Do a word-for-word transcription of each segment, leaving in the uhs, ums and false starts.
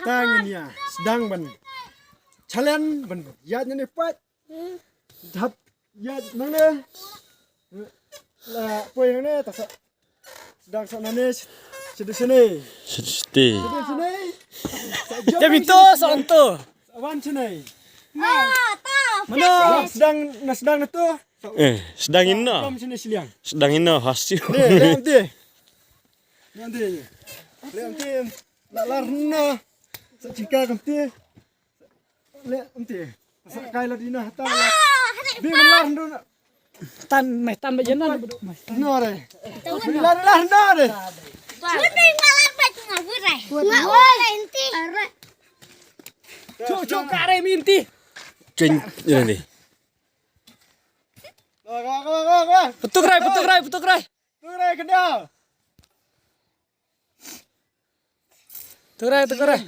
Ta ngin ïa sdang ban challenge ban ïaid nangne pat. Hap ïaid nangne. La poi nangne ta sa. Sdang sa nangne. Sdang sini. Sdang sini. Sdang sini. Sa jump. Jump itu sa onto. Wan sini. Ah, ta. Mano? Sdang na sdang na tu. Eh, sdang ino. Jump sini siliang. Sdang ino hasil. Ni, ni nanti. Nanti. Nanti. La lar na. Sa jingkha kamti. Le kamti. Sa kai la dina ta la. Bi man lar ndu na. Tan mai tan ba jena. No re. Bi lar lar no re. Wut dei ma la bet nga wut rai. Nga wut rai inti. Chu chu ka re mi inti. Chen ina ni. Ga ga ga ga. Putuk rai, putuk rai, putuk rai. Putuk rai kena. Putuk rai, putuk rai.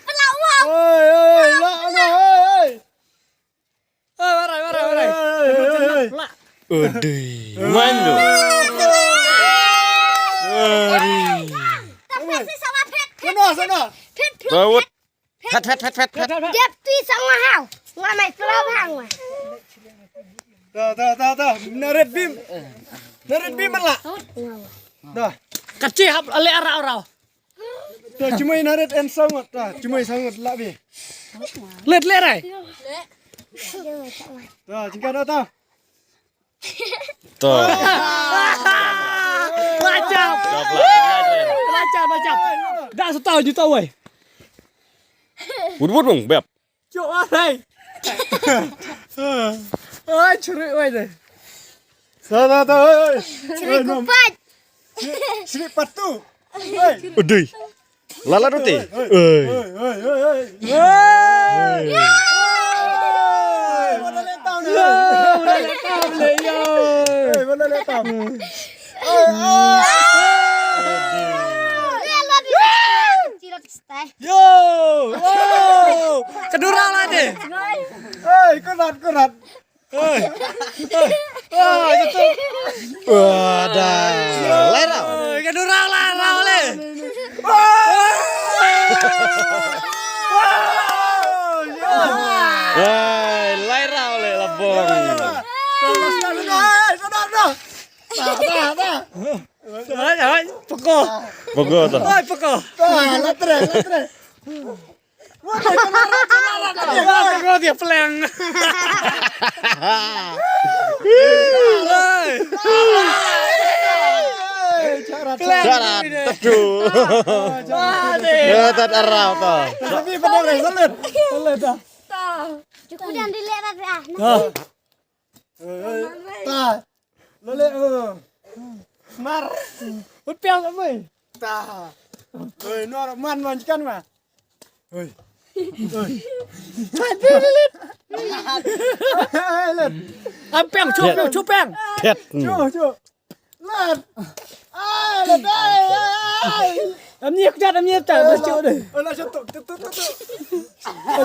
Pelawak. Oi oi oi, la no oi oi. Oi, warai, warai, warai. Oi oi oi. La. Udui. Mando. Oi. Tapi si sama pet. Sana sana. Pet pet. Bawut. Phet, phet, phet, phet, phet. Dep ti sa nga hau. Nga mai plau hang nga. Ta, ta, ta, ta. Narit bim. Narit bim man la. Ta. Kachi hap ale arau arau. Ta, cumai narit en sangot. Ta, cumai sangot la bi. Let, let rai. Ta, jingka da ta. To. Macam. Macam, macam. Dah setahun juta wai. Wut wut bang beb. Cuk alai. Ai curi wai deh. Sa sa sa. Curi kupat. Curi patu. Udui. Lala roti. Oi. Oi. Oi. Oi. Oi. Oi. Oi. Mana letam ni? Mana letam ni? Yo. Oi, mana letam? Oi. Oi. Yo. Oi. Kedurang lah ni. Oi, kurat, kurat. Oi. Oi. Oi, gitu. Wadah. Lai rau. Oi, ka durang lai rau le. Oi, lai rau le labong. Oi, oi, peko. Peko tu. Oi, peko. Latre, latre. Wah, dia peleng. Cara tetu. Ya, tat arau tu. Tapi benar ya, selit. Selit dah. Udah dilihat tapi ah. Ta. Lole, oh. Mar. Ut piang ka mai. Ta. Oi, nor man man kan ma. Oi. Oi. Ai, lit. Ai, lit. Am piang, chu piang, chu piang. Pet. Chu, chu. Lat. Ai, lat, ai, ai. Am nyiak jat, am nyiak jat, bas chu deh. Oi, la chu tu, tu, tu, tu, tu.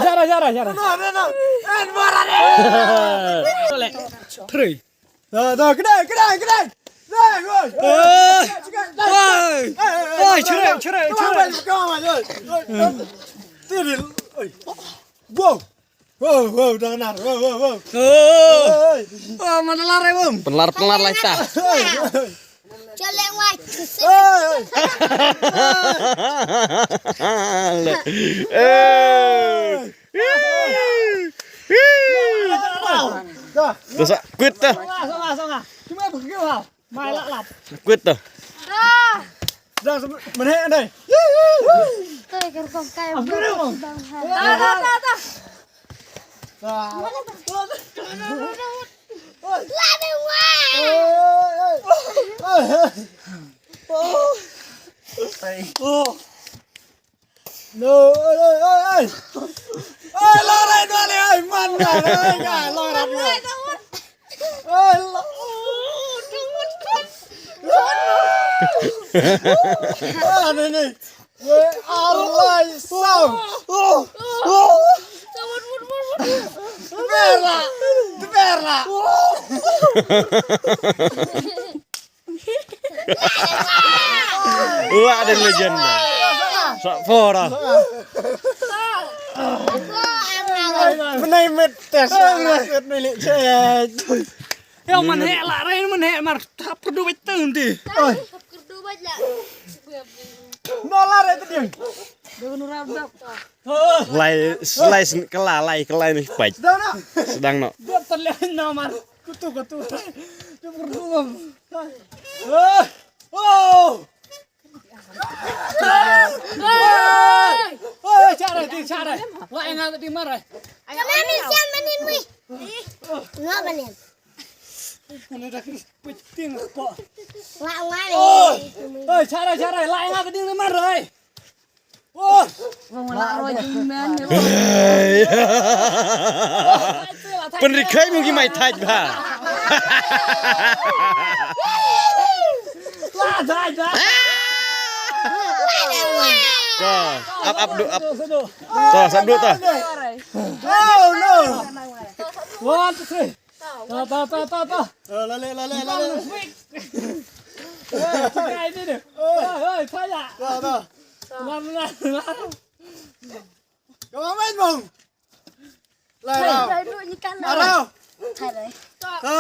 Jara, jara, jara. No, no, no. En mara deh. Lole. Three. Da, da, kedai, kedai, kedai. Kedai, oi. Eh. Kedai, kedai. Oi. Oi, chere, chere, chere. Come on, come on, oi. Oi. Tiril. Oi. Wow. Wow, wow, dah kenar. Wow, wow, wow. Oh. Oi. Wah, mana larai, Bung? Pelar, pelar lai ta. Oi, oi. Chelek wai. Oi, oi. Eh. Dah. Dah sa kwit dah. Mai lap lap. Kwit dah. Dah. Dah, mana dai? Kai ker kong kai. Dah, dah, dah, dah. Dah. Dah. Oi. Oi, oi. Oi. Oi. Oh. No, oi, oi, oi, oi. Oi, lorai, lorai, oi, man, man, oi, ka, lorai, oi. Oi, lo-, ah, ni, ni. Wei, ar, lai, saw. Tbera, tbera. Wah, ada legend. Sa por ah. Menai met tes. Met milik cek. Ya man he la re man he mar tap kerdu bet teng ti. Oi. Tap kerdu bet la. No la re tadi. Lai lai kela lai kela ni paj. Sedang no. Sedang no. Dia terlihat no mar. Kutu kutu. Dia kerdu. Oh. Oi, cara di cara. Wah, enggak di mar. Kami siap mainin wih. Nggak mainin. Mana dah peting kok. Nggak mainin. Oi, cara cara. Lah enggak di mar, oi. Oh. Wong la ro jingmen. Pynrikhai mung ki mai thaj ba. Thaj thaj. To, ap ap du ap. To, sap du to. Oh no. One, two, three. Ta ta ta ta ta. Lale lale lale. Eh, cekai ni dia. Oi oi, saya. Ta ta. Lam lam lam. Kau main bang. Lai rau. Lai rau.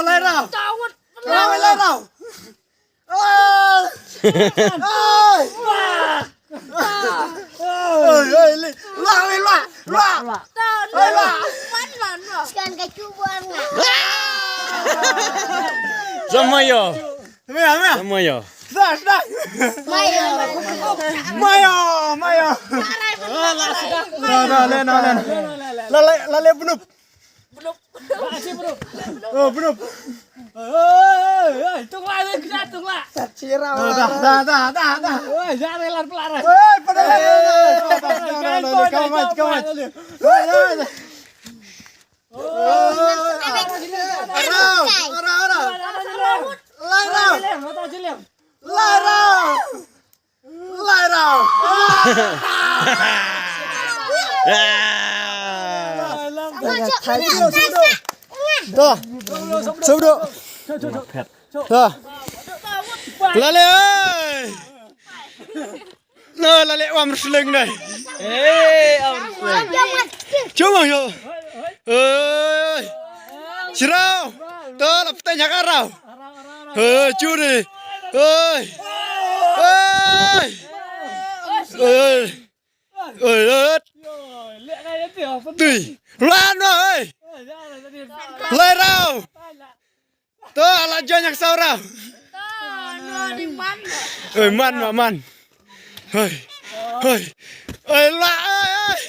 Lai rau. Kau lai rau. Oi. Oi. Oi oi li. Lai lai lai. Lai. Lai lai. Sekarang kau cuba nggak? Sama yo. Sama yo. Sama yo. Dah dah. Mayo. Mayo mayo. Dah dah len len. Lale lale benup. Oh benup. Oi oi tung la tung la. Dah dah dah dah dah. Oi jare lan pelar. Oi pada. Kau mai kau mai. Oi oi. Arau, arau, arau. Larau. Larau. Larau. Dah. Sabdo. Dah. Lale oi. No lale wam sleng dai. Eh, wam sleng. Cuma yo. Oi. Sirau. To la pteng ha karau. Hei, curi. Hei. Hei. Hei. Hei. Tui. Lan hei. Lai rau. To la join yang saura. Oi man ma man. Hoi. Hoi. Oi la oi oi.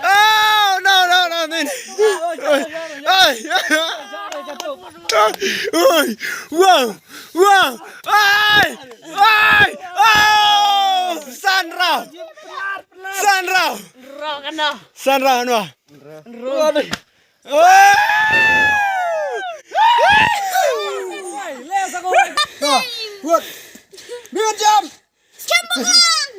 Oh no no no min. Oi. Oi. Oi. Wow. Wow. Oi. Oi. Oh. Sanrau. Sanrau. Sanrau no. Oi. Good. Good job. Skap skap.